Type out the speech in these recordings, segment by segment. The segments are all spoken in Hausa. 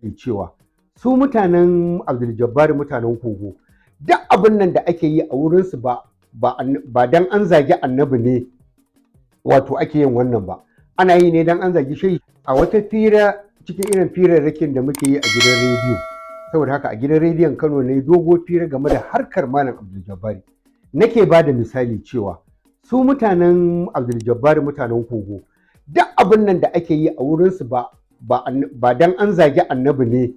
Cewa su mutanen Abdul Jabbar, mutanen Kogo, duk abin nan da ake yi a wurinsu ba dan an zagi Annabi ne wato ake yin wannan ba, ana yi ne dan an zagi shehi. A wata fira cikin irin firarrakin da muke yi a gidan rediyo, saboda haka a gidan rediyon Kano ne dogo fira game da harkar Malam Abdul Jabbari, nake ba da misali cewa su mutanen Abdul Jabbari, mutanen Kogo, duk abin nan da ake yi a wurinsu ba dan an zagi Annabi ne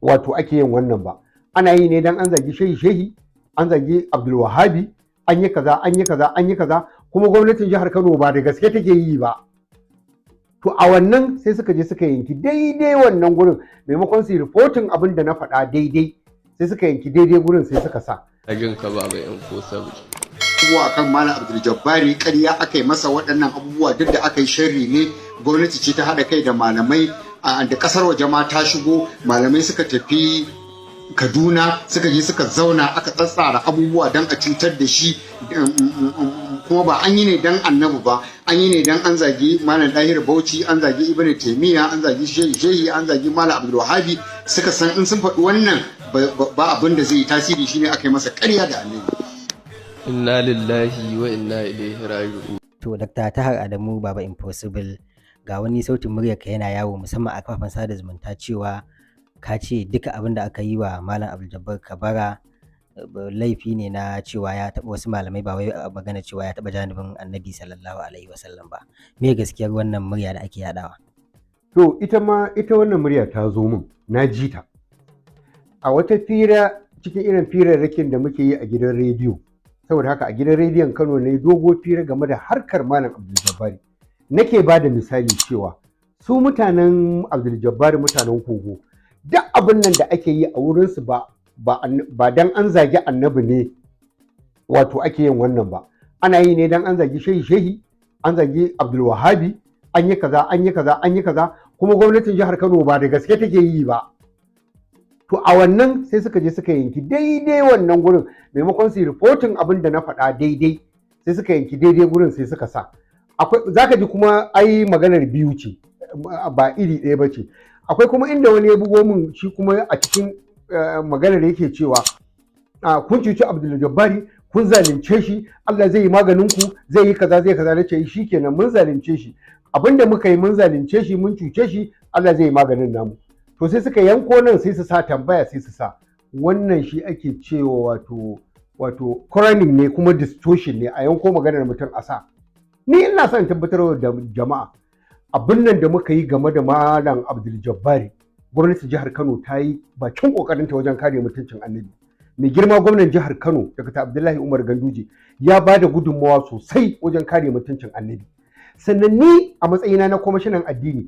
wato ake yin wannan ba, ana yi ne dan an zagi shehi, an zagi Abdul Wahabi, an yi kaza, an yi kaza, an yi kaza, kuma gwamnatin jihar Kano ba da gaske take yi ba. To a wannan sai suka je suka yanki daidai wannan gurin, maimakon su yi reporting abin da na faɗa daidai, sai suka yanki daidai gurin sai suka sa. Jin ka Baba yan ko Abubuwa akan Malam Abdul Jabbari, ƙarya aka yi masa. Waɗannan abubuwa duk da aka yi sharri ne. Gwamnati ce ta haɗa kai da malamai da ƙasar waje ma ta shigo. Malamai suka tafi Kaduna, suka je suka zauna, aka tsatsara abubuwa don a cutar da shi. Kuma ba an yi ne don Annabi ba, an yi ne don an zagi Malam Dahir Bauchi, an zagi Ibn Taimiyya, an zagi Shehi Shehi, an zagi Malam Abdul Wahabi. Suka san in sun faɗi wannan ba abin da zai yi tasiri, shine aka yi masa ƙarya da Annabi. Inna lillahi wa inna ilaihi raji'un. To, Dr. Tahar Adamu Baba Impossible, ga wani sautin muryarka yana yawo musamman a kafafen sada zumunta cewa ka ce duka abin da aka yi wa Malam Abdul Jabbar Kabara laifi ne na cewa ya taɓa wasu malamai, ba wai magana cewa ya taɓa janibin Annabi sallallahu alaihi wasallam ba. Me gaskiyar wannan murya da ake yaɗawa? To ita ma ita wannan murya ta zo min, na ji ta. A wata fira cikin irin firarrakin da muke yi a gidan rediyo, saboda haka a gidan rediyon Kano ne dogo fira game da harkar Malam Abdul Jabbari, nake ba da misali cewa su mutanen Abdul Jabbari, mutanen Kogo, duk abin nan da ake yi a wurinsu ba dan an zagi Annabi ne wato ake yin wannan ba, ana yi ne dan an zagi shehi shehi, an zagi Abdul Wahabi, an yi kaza, an yi kaza, an yi kaza, kuma gwamnatin jihar Kano ba da gaske take yi ba. To a wannan sai suka je suka yanki daidai wannan gurin, maimakon su yi reporting abin da na faɗa daidai, sai suka yanki daidai gurin sai suka sa. Akwai zaka ji kuma ai maganar biyu ce, ba iri ɗaya ba ce. Akwai kuma inda wani ya bugo min shi kuma a cikin maganar yake cewa kun cuci Abdul Jabbari, kun zalunce shi, Allah zai yi maganin ku, zai yi kaza, zai kaza. Nace shikenan, mun zalunce shi, abinda muka yi mun zalunce shi, mun cuce shi, Allah zai yi maganin namu. To sai suka yanko nan sai su sa tambaya, sai su sa wannan. Shi ake cewa wato cornering ne kuma distortion ne, a yanko maganar mutum a sa. Ni ina son tabbatar da jama'a abin nan da muka yi game da Malam Abdul Jabbari, gwamnatin jihar Kano ta yi bakin kokarinta wajen kare mutuncin Annabi. Mai girma gwamnan jihar Kano, Dr. Abdullahi Umar Ganduje, ya ba da gudunmawa sosai wajen kare mutuncin Annabi. Sannan ni a matsayina na kwamishinan addini,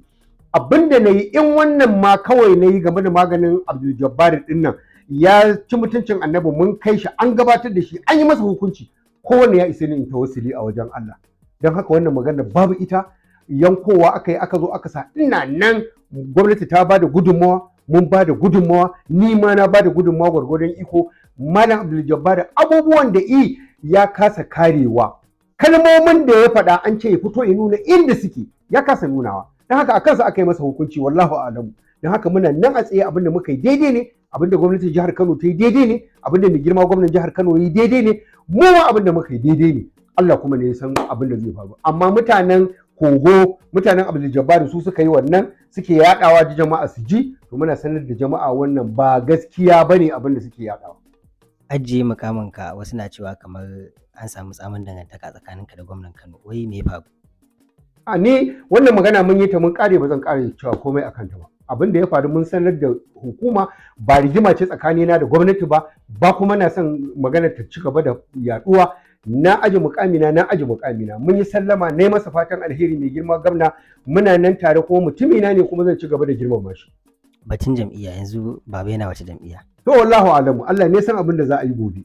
abin da na yi in wannan ma kawai na yi game da maganin Abdul Jabbar din nan, ya ci mutuncin Annabi, mun kai shi, an gabatar da shi, an yi masa hukunci, kowanne ya isa ni in tawassuli a wajen Allah. Don haka wannan magana babu ita, yankowa aka yi aka zo aka sa. Ina nan, gwamnati ta ba da gudunmawa, mun ba da gudunmawa, ni ma na ba da gudunmawa gwargwadon iko. Malam Abdul Jabbar abubuwan da i ya kasa karewa, kalmomin da ya faɗa an ce ya fito ya nuna inda suke, ya kasa nunawa. Don haka a kansa aka yi masa hukunci, wallahu alamu. Don haka muna nan a tsaye, abin da muka yi daidai ne, abin da gwamnatin jihar Kano ta yi daidai ne, abin da mai girma gwamnan jihar Kano yi daidai ne, mu ma abin da muka yi daidai ne. Allah kuma ne ya san abin da zai faru. Amma mutanen Kogo, mutanen Abdul Jabbar, su suka yi wannan suke yadawa da jama'a su ji. To muna sanar da jama'a wannan ba gaskiya bane abin da suke yadawa. Ajiye mukaminka, wasu na cewa kamar an samu tsamin dangantaka tsakaninka da gwamnan Kano. Wai me ya faru? A ni wannan magana mun yi ta mun kare, ba zan kare cewa komai akan ta ba. Abin da ya faru mun sanar da hukuma. Ba rigima ce tsakanina da gwamnati ba, ba kuma na son magana ta ci gaba da yaduwa. Na aje mukamina, na aje mukamina, mun yi sallama, na yi masa fatan alheri. Mai girma gwamna muna nan tare, kuma mutumina ne, kuma zan ci gaba da girmama shi. Batun jam'iyya yanzu, Baba yana wace jam'iyya? To wallahu alamu, Allah ne san abin da za a yi gobe.